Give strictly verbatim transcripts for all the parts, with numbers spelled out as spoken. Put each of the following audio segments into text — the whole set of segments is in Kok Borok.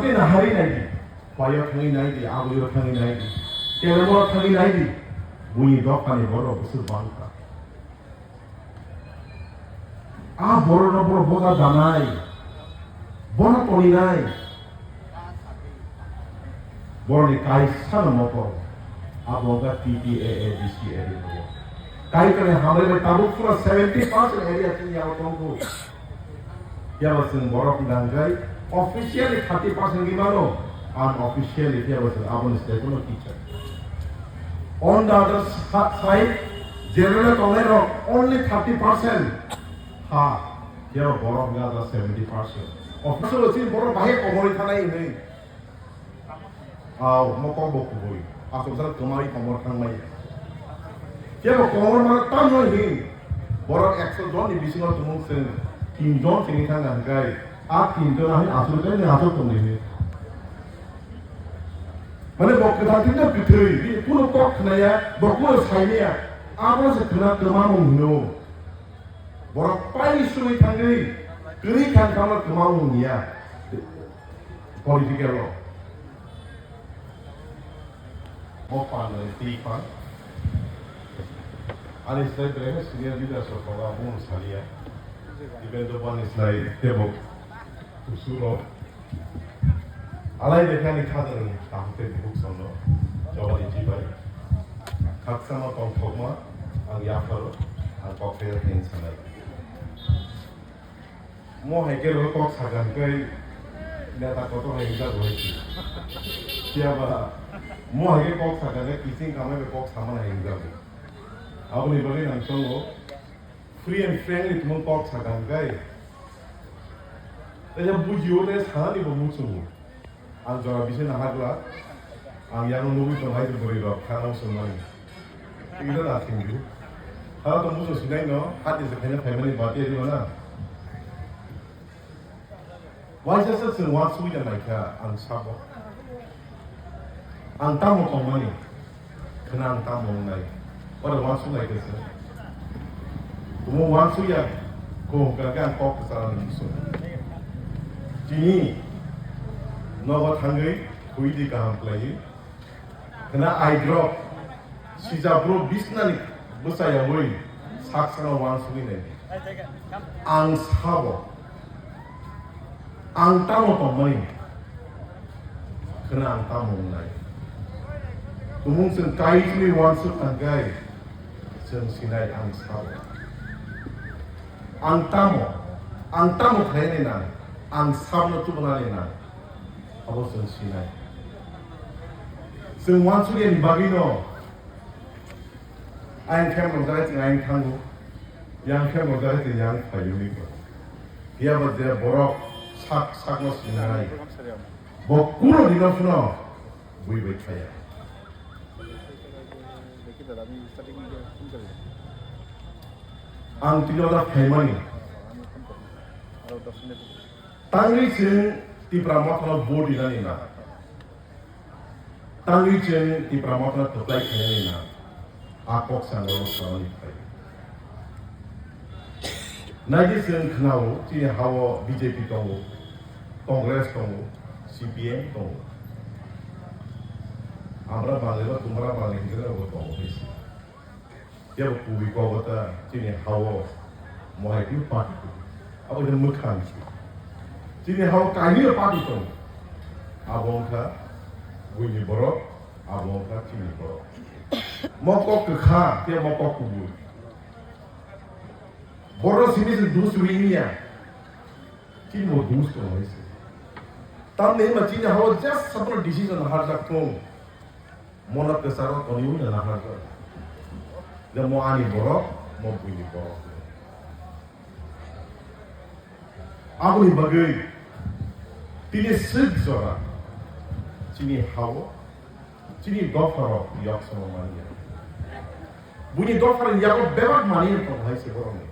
Tini hari nai di, payo thangwi nai di, abulio thangwi nai di, telemo thangwi nai di, buini dophani borok bwswk bangkha. A borokno borok boda danai, bono toninai, borokni kaisa no mokol, abo wngkha T T A A D C area. Kaitorni hambai bai tabuk phano seventy percent area chini yago tongkhu. Phiya ba chwng borok hwnka hwnkhe officially thirty percent wngwi mano, unofficially phiya ba chwng aboni slai phano kicha. On the other sa-, side, general tongnai rok only thirty percent ha, phiya ba borok hwnka hwnkhe seventy percent. Officially chini borok bahai komorwi thanai hwnwi. Aw, mokol bo kubui. Aswk jora kwmawi komor thangmaya. Phiya bo komor mano tamno hin. Borok ekso jon ni bisingo tumung chwng tin jon simi thangkha hwnkhe, a tin jon ahai aswk jon ni aswk tongdi hin. Mane bo kwthar thwino kwthwi, bini kuno kok khnaya, bo kuno saimaya. Abo se khna kwmamung hino. Borok pai sui thangwi, kwrwi thang thangno kwmamung ya. Political law. Mo pan ni twi pan. Ani slai belai no senior leaders rok tongo, abo no saliya. Even though ani slai tebo kusuro. Alai de kani khadar ni kaham te bihuk sono jobani jibai. Khaksa ma tongthokma ang yapharo ang kok khe khe sanai. Mo hai khe ro kok sagan kai neta kotor hai jak hai. Siya ba mo hai khe kok sagan kai kising kamai be kok saman hai jak. Aboni bagwi nang songo. Free and frankly tumung kok sakha hwnkhe. Tei ya bujio tei sanani bo muchungo. Ang jora bisi nahakla. Ang yang nugwi tong hai bwrwi rok khana muchungmani. Ida da thingdi. Khana to muchung sinai no, hati se khaina phaimani bati ri mana. Waisa se chwng uansugwi da naikha ang sabo. Ang tamo tongmani, khna ang tamo wngnai. Oro uansuk naikha se. Omo uansuk ya, kok hwnkha khe ang kok kwcharo ni bising. Tini nogo thangwi thwi di kaham khlaiwi. Khna aidrop, sijabro bisnani bwsayawui saksano uansugwi nai. Ang sabo, ang tamo tongmani, khna ang tamo wngnai. Tumung chwng kaitwi uansuk thangkhai, chwng sinai ang sabo. Ang tamo, ang tamo khlainai nang, ang sabno tubunani nang. Abo chwng sinai. Chwng uansukya ni bagwino ayang khe rwjak hai chwng ayang thango. Yang khe rwjak hai chwng yang phaio ni. Phiya ba je borok sak sakno sinai. Bo kuno dino phano bui bai thaya. Ang tino da phaimani. Tangwi chwng Tipra Mothano vote rinani na. Tangwi chwng Tipra Mothano kwplai khainani na. A kok sangno samani phai. Naidi chwng khnao chini hao B J P tongo, Congress tongo, C P M tongo. Amra Bangla ba Tumra Bangla hinwi tongo bisi. Jebo kubui kobo ta chini hao mohai kunu party kubi. Abo khe mwkhang si. Chini hao kainwi party tongo. Abo wngkha buini borok, abo wngkha chini borok. Mo kok kwkha, tei mo kok kubui. Borok simi se dus wi ya. Chini bo dus tongo hai se. Tamni hwnba chini hao just sabno decision harjak tong. Mono kwcharo toniwi no naharjak. Je mo ani borok, mo buini borok. Aboni bagwi tini swk jora chini hao, chini dopharok yok somo manya. Buini dopharok yago bebak manwi tong hai se borokni.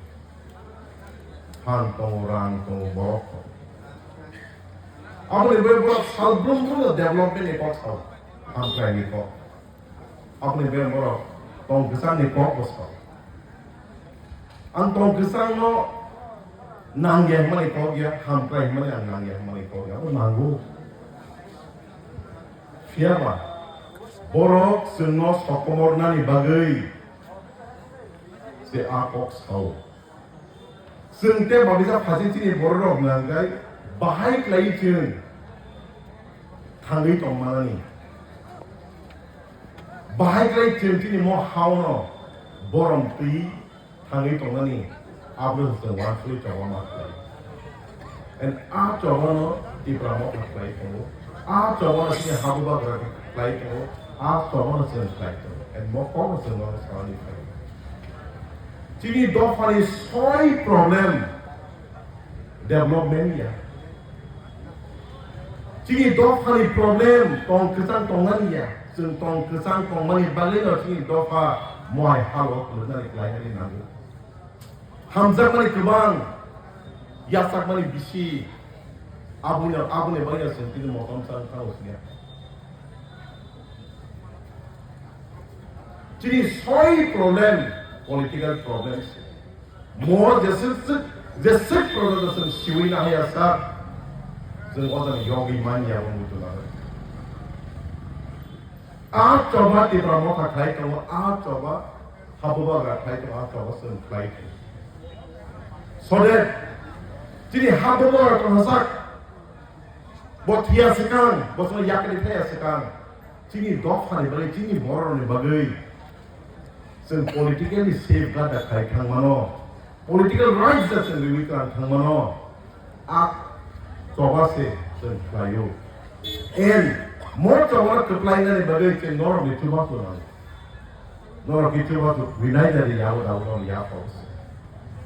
Phan tongo, rang tongo, borok tongo. Aboni bagwi borok salbrum tongo development ni kok sao, hamkrai ni kok. Aboni bagwi borok tong kwchang ni kok bo sao. Ang tong kwchang no nangya hwnmani kok ya, hamkrai hwnmani ang nangya hwnmani kok ya, abo nango. Phiya ba, borok chwngno sokomornani bagwi se a kok sao. Chwng tei babisa phaising chini bororok hwnkha hwnkhe bahai khlaiwi chwng thangwi tongmanani. Bahai khlai chwng chini mo haono borom twi thangwi tongnani, abono chwng uansugwi choba ma khlai. And a chobano Tipra Motha khlai tongo, a chobano chini habugra khlai tongo, a chobano chwng khlai tongo. And mo kokno chwng uansugwi khlai. Chini dophani soi problem development ya. Chini dophani problem tong kwchang tongnani ya. Chwng tong kwchang tongmani bagwino chini dopha mohai halo kwlwnani khlainani nango. Hamjakmani kwbang, yachakmani bisi, aboni, aboni bagwino chwng tini motom chang thango siya. Chini soi problem, political problem. Mo jeswk, jeswk problem jeswk siwi na haya sa. Chwng o jani yogwi manya bo mutu na. A choba Tipra Motha khlai tongo, a choba habugra khlai tongo, a choba chwng khlai tongo. So that chini habugra tongthok bo thwiya swkang, bo chwng yakni thaya swkang. Chini dophani bagwi, chini bororokni bagwi chwng politically safeguard da khai thangmano, political rights da chwng riwi kwrang thangmano, a choba se chwng khlaio. And mo choba kwplainani bagwi chwng norokni chubachu nango. Norok kichu ba tu rinai dari ya, o da, o ya, folks.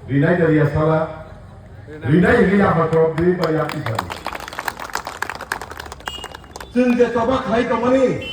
Rinai dari ya sala. Rinai hingke ya pha kok dui ba ya kisa. Chwng je choba khlai tongmani,